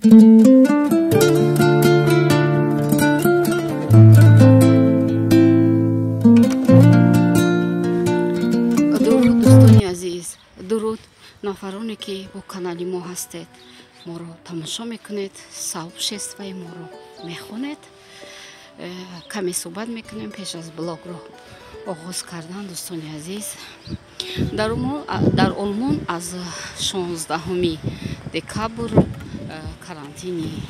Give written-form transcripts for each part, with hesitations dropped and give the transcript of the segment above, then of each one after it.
Дуруд, дӯстони азиз, дуруд нафароне ки бо канали мо ҳастед, моро тамошо мекунед, сообществои моро мехонед. Каме суҳбат мекунем пеш аз блогро оғоз кардан. Дӯстони азиз, дар Олмон аз 16 декабр карантини,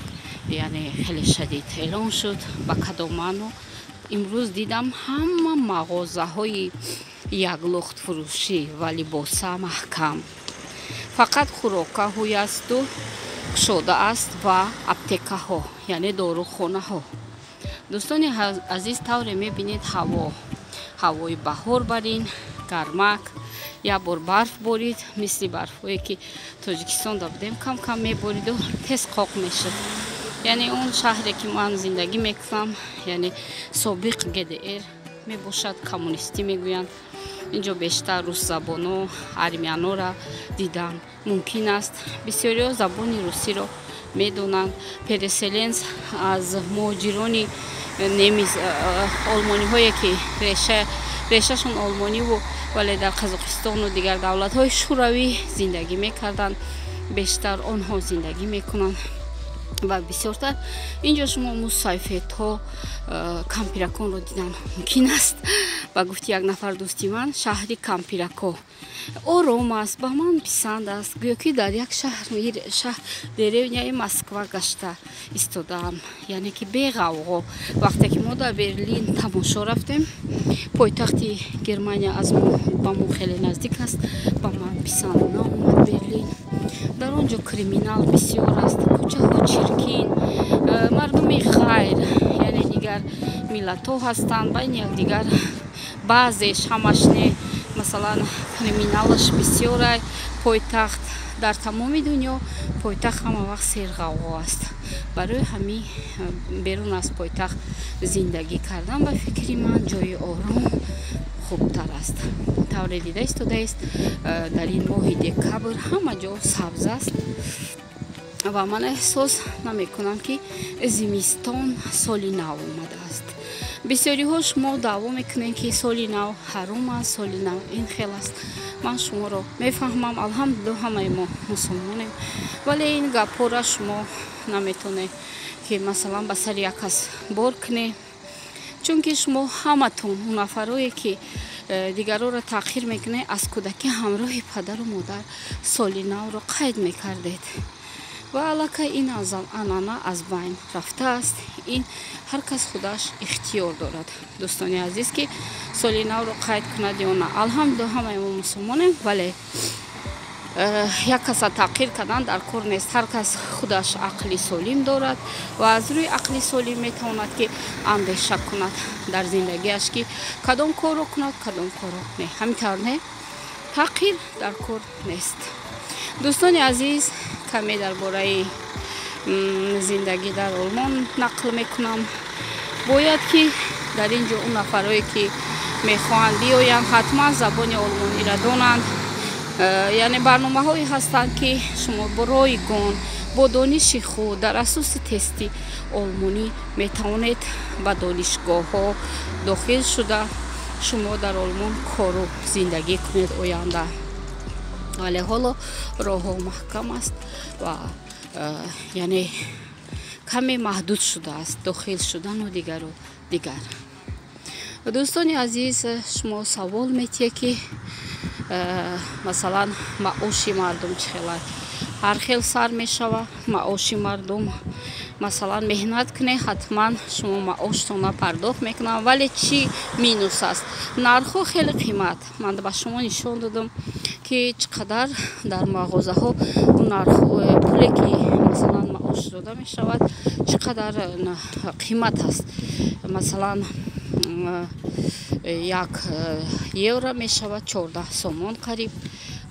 яъне хеле шадид эълон шуд. Ба кадом маъно? Имрӯз дидам, ҳама мағозаҳои яклухтфурӯшӣ ва либоса маҳкам, фақат хӯрокаҳоясту кушода аст ва аптекаҳо, яъне дорухонаҳо. Дӯстони азиз, тавре мебинед, ҳаво ҳавои баҳор барин гармак. Як бор барф борид, мисли барфҳое ки Тоҷикистонда будем, кам кам мебориду тез қоқ мешуд. Яъне он шаҳре ки ман зиндагӣ мекунам, яъне собиқ ГДР мебошад, коммунистӣ мегӯянд. Инҷо бештар русзабоно, армянора дидан мумкин аст. Бисёриҳо забони русиро медонанд. Переселенц аз муҳоҷирони немис, олмониҳое ки решашон олмониву, вале дар Қазоқистону дигар давлатҳои шӯравӣ зиндагӣ мекарданд, бештар онҳо зиндагӣ мекунанд. Ва бисёртар инҷо шумо мусайфедҳо, кампираконро дидан мумкин аст. Ба гуфти як нафар дӯсти ман, шаҳри кампирако ором аст, ба ман писанд аст. Гӯё ки дар як шаҳр, деревняи Москва гашта истодаам, яъне ки беғавғо. Вақте ки мо дар Берлин тамошо рафтем, пойтахти Германия аз ба мо хеле наздик аст, ба ман писанд наомад Берлин. Дар он ҷо криминал бисёр аст, кӯчаҳо чиркин, мардуми ғайр, яъне дигар миллатҳо ҳастанд, байни якдигар баъзеш, ҳамаш не, масалан, криминалаш бисёрай. Пойтахт, дар тамоми дунё пойтахт ҳама вақт серғавғо аст. Барои ҳамин берун аз пойтахт зиндагӣ кардан, ба фикри ман, ҷои ором хубтар аст. Тавре дида истодаест, дар ин моҳи декабр ҳама ҷо сабз аст ва ман эҳсос намекунам, ки зимистон, соли нав омадааст. Бисёриҳо шумо даъво мекунед, ки соли нав ҳаром аст, соли нав ин хел аст. Ман шуморо мефаҳмам, алҳамдулилло, ҳамаи мо мусулмонем, вале ин гапҳоро шумо наметонед, ки масалан ба сари як кас бор кунед, чунки шумо ҳаматон, нафарое ки дигарҳоро таъхир мекунед, аз кӯдакӣ ҳамроҳи падару модар соли навро қайд мекардед ва аллакай ин анъана аз байн рафтааст. Ин ҳар кас худаш ихтиёр дорад, дӯстони азиз, ки соли навро қайд кунад ё на. Алҳамдулилло, ҳамаи мо мусулмонем, вале як каса таъқир кардан дар кор нест. Ҳар кас худаш ақли солим дорад ва аз рӯи ақли солим метавонад, ки андеша кунад дар зиндагиаш, ки кадом корро кунад, кадом корро не. Ҳамин тавр не, таъқир дар кор нест. Дӯстони азиз, каме дар бораи зиндагӣ дар Олмон нақл мекунам. Бояд ки дар ин ҷо он нафарое ки мехоҳанд биёянд, ҳатман забони олмониро донанд. Яъне барномаҳое ҳастанд, ки шумо ройгон бо дониши худ дар асоси тести олмонӣ метавонед ба донишгоҳҳо дохил шуда, шумо дар Олмон кору зиндагӣ кунед оянда. Вале ҳоло роҳҳо маҳкам аст ва яъне каме маҳдуд шудааст дохил шудану дигару дигар. Дӯстони азиз, шумо савол метиҳед, ки масалан маоши мардум чӣ хел? Ҳар хел сар мешава маоши мардум. Масалан, меҳнат кунед, ҳатман шумо маоштона пардохт мекунам. Вале чӣ минус аст? Нархҳо хеле қимат. Ман ба шумо нишон додам, ки чӣ қадар дар мағозаҳо нарх, пуле ки масалан маош дода мешавад, чӣ қадар қимат аст. Масалан, 1 евро мешавад 14 сомон қариб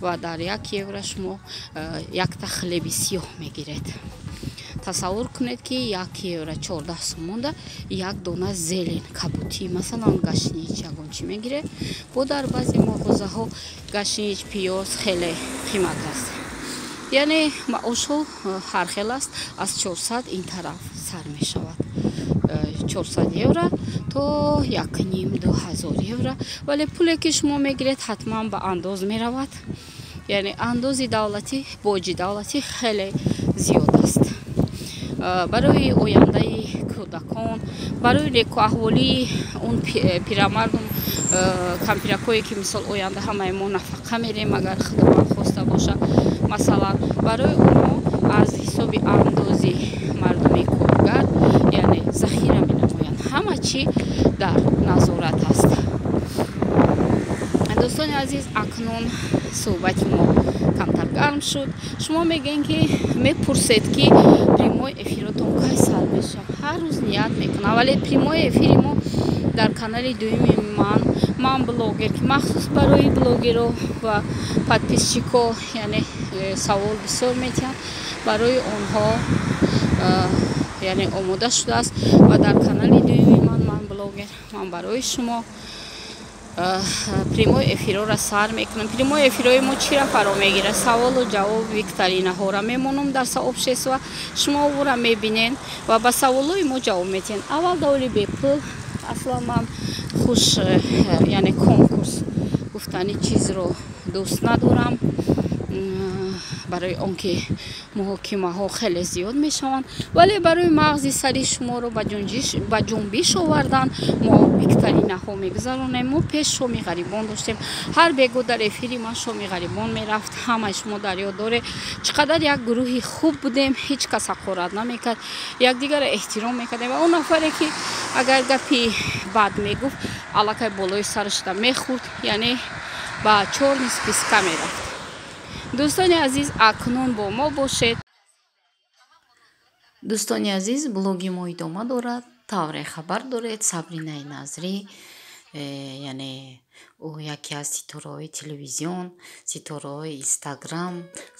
ва дар 1 евро шумо якта хлеби сиёҳ мегиред. Тасаввур кунед, ки 1 евро 14 сомонда як дона зелень, кабутӣ, масалан, гашнич, ягон чӣ мегиред. Бо дар баъзе мағозаҳо гашнич, пиёз хеле қимат аст. Яъне маошҳо ҳар хел аст, аз 400 ин тараф сар мешавад. 400 евро то 1,5-2 ҳазор евро. Вале пуле ки шумо мегиред, ҳатман ба андоз меравад. Яъне андози давлатӣ, боҷи давлатӣ хеле зиёд аст. Барои ояндаи кӯдакон, барои некуаҳволии он пирамардум, кампиракое ки мисол оянда ҳамаи мо нафақа мерем, агар Худованд хоста бошад, масалан, барои онҳо аз ҳисоби андози мардуми коргар, яъне захира менамоянд. Ҳама чӣ дар назорат аст. Дӯстони азиз, акнун суҳбати мо камтар гарм шуд. Шумо мегӯед ки мепурсед ки прямой эфиротон кай сар мешавад. Ҳар рӯз ният мекунам, вале прямой эфири мо дар канали дуюми ман блогер, ки махсус барои блогеро ва подписчико, яъне савол бисёр метиҳанд, барои онҳо яъне омода шудааст. Ва дар канали дуюми ман блогер, ман барои шумо прямой эфирора сар мекунам. Прямой эфирои мо чира фаро мегирад? Саволу ҷавоб, викторинаҳоро мемонам дар сообщество, шумо ӯра мебинед ва ба саволҳои мо ҷавоб метиҳед. Аввал даври бепул, аслан ман хуш, яъне конкурс гуфтани чизро дӯст надорам, барои он ки муҳокимаҳо хеле зиёд мешаванд, вале барои мағзи сари шуморо ба ҷунбиш овардан мо викторинаҳо мегузаронем. Мо пеш шоми ғарибон доштем. Ҳар бего дар эфири ман шоми ғарибон мерафт. Ҳамаи шумо дар ёд доред чӣ қадар як гурӯҳи хуб будем, ҳеҷ кас ҳақорат намекард, якдигарро эҳтиром мекардем. Ва он нафаре ки агар гапи бад мегуфт, аллакай болои сарашда мехӯрд, яъне ба чёрный списка мерафт. Дӯстони азиз, акнун бо мо бошед. Дӯстони азиз, блоги мо идома дорад. Тавре хабар доред, Сабринаи Назрӣ, яъне ӯ яке аз ситораҳои телевизион, ситораҳои Инстаграм.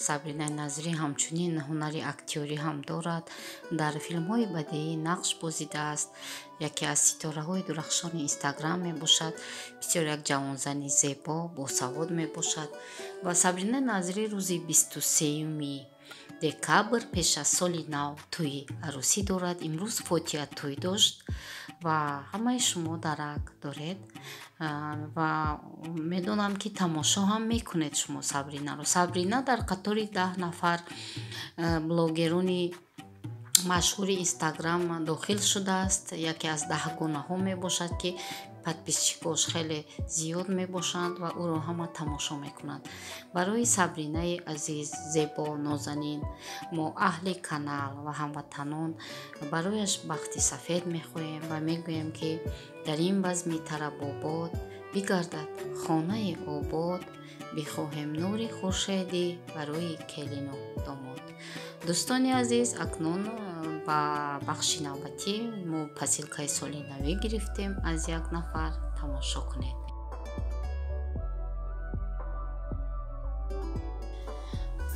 Сабринаи Назрӣ ҳамчунин ҳунари актёрӣ ҳам дорад, дар филмҳои бадеӣ нақш бозидааст, яке аз ситораҳои дурахшони Инстаграм мебошад. Бисёр як ҷавонзани зебо, босавод мебошад. Ва Сабрина Назрӣ рӯзи 23 декабр пеш аз соли нав тӯи арӯсӣ дорад. Имрӯз фотиҳа тӯй дошт ва ҳамаи шумо дарак доред ва медонам ки тамошо ҳам мекунед шумо Сабринаро. Сабрина дар қатори 10 нафар блогерони машҳури Инстаграм дохил шудааст. Яке аз даҳгонаҳо мебошад ки подписчикош хеле зиёд мебошанд ва ӯро ҳама тамошо мекунанд. Барои Сабринаи азиз, зебо, нозанин, мо аҳли канал ва ҳамватанон барояш бахти сафед мехоҳем ва мегӯем ки дар ин базми тарабобод бигардад хонаи обод, бихоҳем нури хуршедӣ барои келину домод. Дӯстони азиз, акнун ба бахши навбатӣ мо посилкаи соли навӣ гирифтем аз як нафар. Тамошо кунед.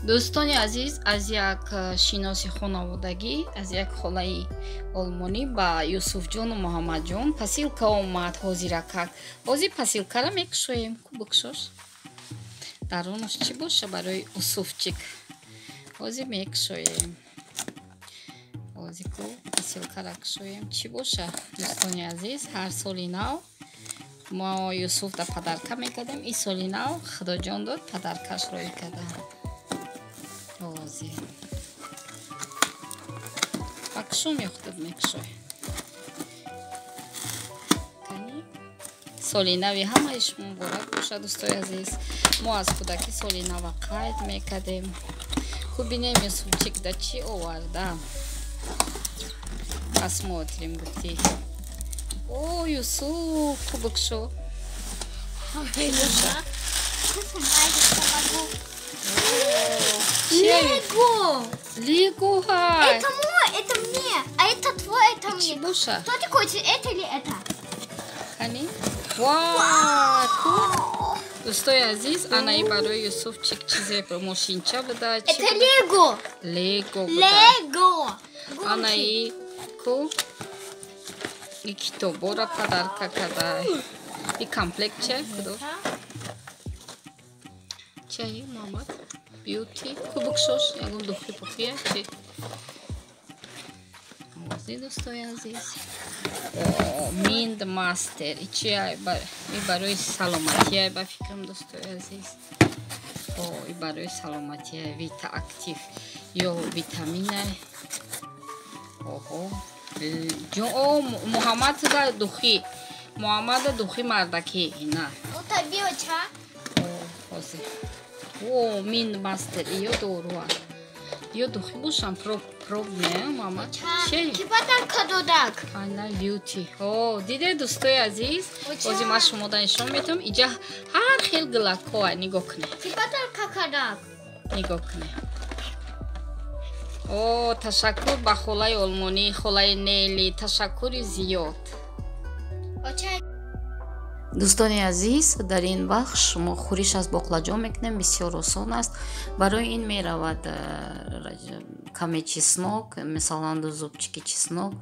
Дӯстони азиз, аз як шиноси хонаводагӣ, аз як холаи олмонӣ ба Юсуфҷону Муҳаммадҷон посилка омад. Ҳозиракак ҳозир посилкара мекушоем. Ку бикушош, дарунаш чӣ боша барои Юсуфчик? Ҳозир мекушоем. Ҳозир ку посилкара кушоем, чӣ боша? Дӯстони азиз, ҳар соли нав мо Юсуф да падарка мекардем. Ин соли нав Худоҷон дод, падаркаш роӣ кардам. Ҳозир бакушом ё худат мекушой? Соли нави ҳамаи шумо муборак бошад, дӯстои азиз. Мо аз кӯдакӣ соли нава қайд мекардем. Ку бинем Юсуфчик да чӣ оварда. Посмотрим, гуфти. О, Юсуф, ку бикшо. Лего! Лего! Это мой, это мне, а это твой, это мне. Кто ты хочешь, это или это? Кани? Вау! Дӯстои азиз, анаи барои Юсуфчик чизе мошинча буда. Это Лего! Лего буда. Лего! Анаи ку и китобора падарка када. И комплект чай кудо? Чай, Мамад? Beauty. Кубокшош, ягон духи пухия чи? Ози, дӯстои азиз. Mind Master. Чи и барои саломатия, ба фикрам, дӯстои азиз. О, и барои саломатия Вита Актив ё витамина. Оҳо. О, Муҳаммад да духи. Муҳаммада духи мардакӣ ина. Ози. О, Mind Master ё доруа. Ё духи бошам пробне, мама. Чи? Ки подарка додак? Ана Beauty. О, диде, дӯстои азиз? Ози ман шумода нишон медиҳам. Иҷа ҳар хел гилакҳоа, нигоҳ кунед. Ки подарка кардак? Нигоҳ кунед. О, ташаккур ба холаи олмонӣ, холаи Нели, ташаккури зиёд. Дӯстони азиз, дар ин бахш мо хӯриш аз боқлаҷон мекунем, бисёр осон аст. Барои ин меравад каме чеснок, мисалан, ду зубчики чеснок,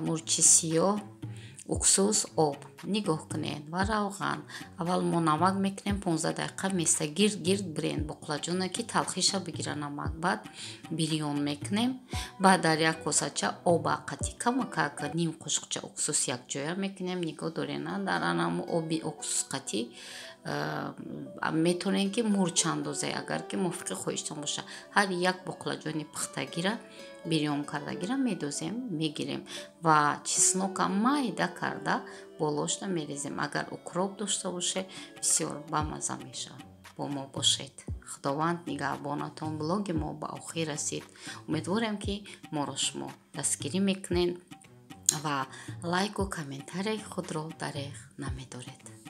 мурчи сиёҳ, уксус, об, нигоҳ кунед, ва равған. Аввал мо намак мекунем, 15 дақиқа места гирд гирд бирен боқлаҷона, ки талхиша бигира намак. Баъд бирён мекунем. Баъд дар як косача оба қати камакак ним қошуқча уксус якҷоя мекунем. Нигоҳ дорена, дар анамо оби уксус қати метавонем, ки мурч андозе, агар ки мувофиқи хоҳиштон боша. Ҳар як боқлаҷони пухтагира, бирён кардагира медозем, мегирем ва чеснока майда карда болошда мерезем. Агар укроп дошта боше, бисёр бамаза мешавад. Бо мо бошед, Худованд нигаҳбонатон. Блоги мо ба охир расид. Умедворем, ки моро шумо дастгирӣ мекунед ва лайку комментарияи худро дареғ намедоред.